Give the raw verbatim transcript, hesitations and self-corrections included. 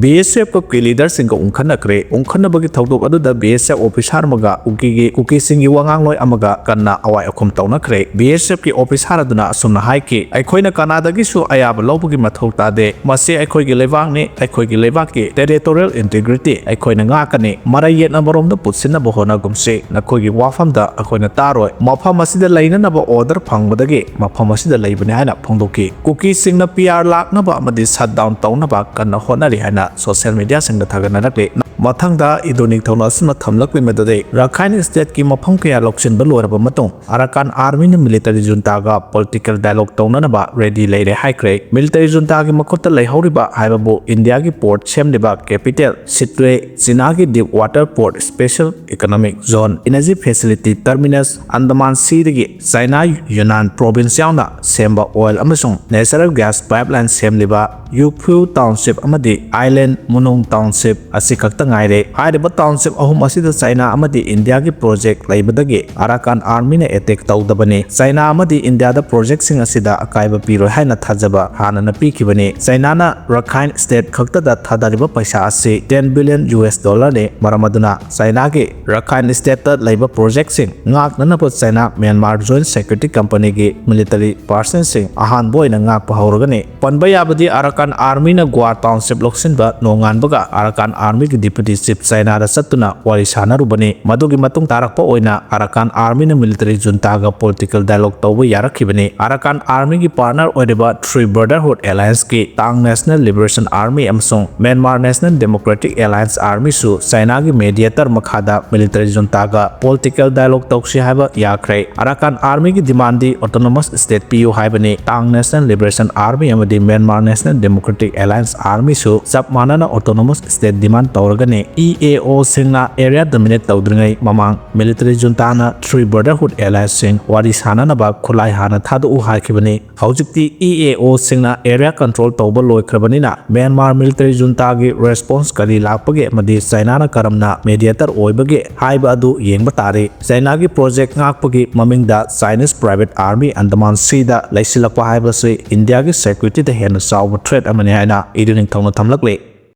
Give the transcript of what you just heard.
B ꯑꯦꯁ F ꯀꯤ ꯂꯤꯗꯔꯁꯤꯡꯒ ꯎꯪꯈꯠꯅꯈ꯭ꯔꯦ꯫ ꯎꯪꯈꯠꯅꯕꯒꯤ ꯊꯧꯗꯣꯛ ꯑꯗꯨꯗ ꯕꯤ ꯑꯦꯁ ꯑꯦꯐ ꯑꯣꯐꯤꯁꯥꯔ ꯑꯃꯒ ꯀꯨꯀꯤꯒꯤ, ꯀꯨꯀꯤꯁꯤꯡꯒꯤ ꯋꯥꯉꯥꯡꯂꯣꯏ ꯑꯃꯒ ꯀꯟꯅ ꯑꯋꯥꯏ ꯑꯈꯨꯝ ꯇꯧꯅꯈ꯭ꯔꯦ꯫ ꯕꯤ ꯑꯦꯁ ꯑꯦꯐ ꯀꯤ ꯑꯣꯐꯤꯁꯥꯔ ꯑꯗꯨꯅ ꯑꯁꯨꯝꯅ ꯍꯥꯏꯈꯤ, "ꯑꯩꯈꯣꯏꯅ ꯀꯅꯥꯗꯒꯤꯁꯨ ꯑꯌꯥꯕ ꯂꯧꯕꯒꯤ ꯃꯊꯧ ꯇꯥꯗꯦ꯫ ꯃꯁꯤ ꯑꯩꯈꯣꯏꯒꯤ ꯂꯩꯕꯥꯛꯅꯤ, ꯑꯩꯈꯣꯏꯒꯤ ꯂꯩꯕꯥꯛꯀꯤ territorial integrity ꯑꯩꯈꯣꯏꯅ ꯉꯥꯛꯀꯅꯤ꯫ ꯃꯔꯩ ꯌꯦꯠꯅꯕꯔꯣꯝꯗ ꯄꯨꯠꯁꯤꯟꯅꯕ ꯍꯣꯠꯅꯒꯨꯝꯁꯤ꯫ ꯅꯈꯣꯏꯒꯤ ꯋꯥꯐꯝꯗ ꯑꯩꯈꯣꯏꯅ ꯇꯥꯔꯣꯏ꯫ ꯃꯐꯝ ꯑꯁꯤꯗ ꯂꯩꯅꯅꯕ order ꯐꯪꯕꯗꯒꯤ ꯃꯐꯝ ꯑꯁꯤꯗ ꯂꯩꯕꯅꯤ" ꯍꯥꯏꯅ ꯐꯣꯡꯗꯣꯛꯈꯤ꯫ ꯀꯨꯀꯤꯁꯤꯡꯅ ꯄꯤ ꯑꯥꯔ ꯂꯥꯛꯅꯕ ꯑꯃꯗꯤ shutdown ꯇꯧꯅꯕ ꯀꯟꯅ ꯍꯣꯠꯅꯔꯤ ꯍꯥꯏꯅ social mediaꯁꯤꯡꯗ ꯊꯥꯒꯠꯅꯔꯛꯂꯤ꯫ ꯃꯊꯪꯗ ꯏꯗꯣ ꯅꯤꯡꯊꯧꯅ ꯑꯁꯨꯝꯅ ꯊꯝꯂꯛꯂꯤ, ꯃꯗꯨꯗꯤ ꯔꯈꯥꯏꯟ stateꯀꯤ ꯃꯐꯝ ꯀꯌꯥ ꯂꯧꯁꯤꯟꯕ ꯂꯣꯏꯔꯕ ꯃꯇꯨꯡ ꯑꯔꯥꯀꯥꯟ armyꯅ military juntaꯒ political dialogue ꯇꯧꯅꯅꯕ ready ꯂꯩꯔꯦ ꯍꯥꯏꯈ꯭ꯔꯦ꯫ Military juntaꯒꯤ ꯃꯈꯨꯠꯇ ꯂꯩꯍꯧꯔꯤꯕ ꯍꯥꯏꯕꯕꯨ ꯏꯟꯗꯤꯌꯥꯒꯤ port ꯁꯦꯝꯂꯤꯕ capital Sittwe, ꯆꯤꯅꯥꯒꯤ deep water port, special economic zone, energy facility terminus, Andaman Seaꯗꯒꯤ China Yunnan province ꯌꯥꯎꯅ ꯁꯦꯝꯕ oil ꯑꯃꯁꯨꯡ natural gas pipeline ꯁꯦꯝꯂꯤꯕ Yupfu Township ꯑꯃꯗꯤ Island Munung Township ꯑꯁꯤ ꯈꯛꯇ ꯉꯥꯏꯔꯦ꯫ ꯍꯥꯏꯔꯤꯕ township ꯑꯍꯨꯝ ꯑꯁꯤꯗ ꯆꯥꯏꯅꯥ ꯑꯃꯗꯤ ꯏꯟꯗꯤꯌꯥꯒꯤ project ꯂꯩꯕꯗꯒꯤ ꯑꯔꯥꯀꯥꯟ armyꯅ attack ꯇꯧꯗꯕꯅꯤ꯫ ꯆꯥꯏꯅꯥ ꯑꯃꯗꯤ ꯏꯟꯗꯤꯌꯥꯗ projectꯁꯤꯡ ꯑꯁꯤꯗ ꯑꯀꯥꯏꯕ ꯄꯤꯔꯣꯏ ꯍꯥꯏꯅ ꯊꯥꯖꯕ ꯍꯥꯟꯅꯅ ꯄꯤꯈꯤꯕꯅꯤ꯫ ꯆꯥꯏꯅꯥꯅ ꯔꯈꯥꯏꯟ state ꯈꯛꯇꯗ ꯊꯥꯗꯔꯤꯕ ꯄꯩꯁꯥ ꯑꯁꯤ ten billion U S dollarꯅꯤ꯫ ꯃꯔꯝ ꯑꯗꯨꯅ ꯆꯥꯏꯅꯥꯒꯤ ꯔꯈꯥꯏꯟ stateꯇ ꯂꯩꯕ projectꯁꯤꯡ ꯉꯥꯛꯅꯅꯕ ꯆꯥꯏꯅꯥ ꯃ꯭ꯌꯥꯟꯃꯥꯔ Joint Security Companyꯒꯤ military personꯁꯤꯡ ꯑꯍꯥꯟꯕ ꯑꯣꯏꯅ ꯉꯥꯛꯄ ꯍꯧꯔꯒꯅꯤ꯫ ꯄꯟꯕ ꯌꯥꯕꯗꯤ ꯑꯔꯥꯀꯥꯟ armyꯅ ꯒ꯭ꯋꯥ township ꯂꯧꯁꯤꯟꯕ ꯅꯣꯡꯉꯥꯟꯕꯒ ꯑꯔꯥꯀꯥꯟ armyꯒꯤ deputy chief ꯆꯥꯏꯅꯥꯗ ꯆꯠꯇꯨꯅ ꯋꯥꯔꯤ ꯁꯥꯅꯔꯨꯕꯅꯤ꯫ ꯃꯗꯨꯒꯤ ꯃꯇꯨꯡ ꯇꯥꯔꯛꯄ ꯑꯣꯏꯅ ꯑꯔꯥꯀꯥꯟ armyꯅ military juntaꯒ political dialogue ꯇꯧꯕ ꯌꯥꯔꯛꯈꯤꯕꯅꯤ꯫ ꯑꯔꯥꯀꯥꯟ armyꯒꯤ partner ꯑꯣꯏꯔꯤꯕ Three Brotherhood Allianceꯀꯤ Ta'ang National Liberation Army ꯑꯃꯁꯨꯡ Myanmar National Democratic Alliance armyꯁꯨ ꯆꯥꯏꯅꯥꯒꯤ mediator ꯃꯈꯥꯗ military juntaꯒ political dialogue ꯇꯧꯁꯤ ꯍꯥꯏꯕ ꯌꯥꯈ꯭ꯔꯦ꯫ ꯑꯔꯥꯀꯥꯟ armyꯒꯤ demandꯗꯤ autonomous state ꯄꯤꯌꯨ ꯍꯥꯏꯕꯅꯤ꯫ Ta'ang National Liberation Army ꯑꯃꯗꯤ Myanmar National Democratic Alliance armyꯁꯨ ꯆꯞ ꯃꯥꯟꯅꯅ autonomous state demand ꯇꯧꯔꯒꯅꯤ꯫ E A Oꯁꯤꯡꯅ area dominate ꯇꯧꯗ꯭ꯔꯤꯉꯩ ꯃꯃꯥꯡ military juntaꯅ Three Brotherhood Allianceꯁꯤꯡ ꯋꯥꯔꯤ ꯁꯥꯅꯅꯕ ꯈꯨꯠꯂꯥꯏ ꯍꯥꯟꯅ ꯊꯥꯗꯣꯛꯎ ꯍꯥꯏꯈꯤꯕꯅꯤ꯫ ꯍꯧꯖꯤꯛꯇꯤ E A Oꯁꯤꯡꯅ area control ꯇꯧꯕ ꯂꯣꯏꯈ꯭ꯔꯕꯅꯤꯅ ꯃ꯭ꯌꯥꯟꯃꯥꯔ military juntaꯒꯤ response ꯀꯔꯤ ꯂꯥꯛꯄꯒꯦ ꯑꯃꯗꯤ ꯆꯥꯏꯅꯥꯅ ꯀꯔꯝꯅ mediator ꯑꯣꯏꯕꯒꯦ ꯍꯥꯏꯕ ꯑꯗꯨ ꯌꯦꯡꯕ ꯇꯥꯔꯤ꯫ ꯆꯥꯏꯅꯥꯒꯤ project ꯉꯥꯛꯄꯒꯤ ꯃꯃꯤꯡꯗ Chinese private army Andaman Seaꯗ ꯂꯩꯁꯤꯜꯂꯛꯄ ꯍꯥꯏꯕꯁꯤ ꯏꯟꯗꯤꯌꯥꯒꯤ securityꯗ ꯍꯦꯟꯅ ꯆꯥꯎꯕ threat ꯑꯃꯅꯤ ꯍꯥꯏꯅ ꯏꯗꯣ ꯅꯤꯡꯊꯧꯅ ꯊꯝꯂꯛꯂꯤ꯫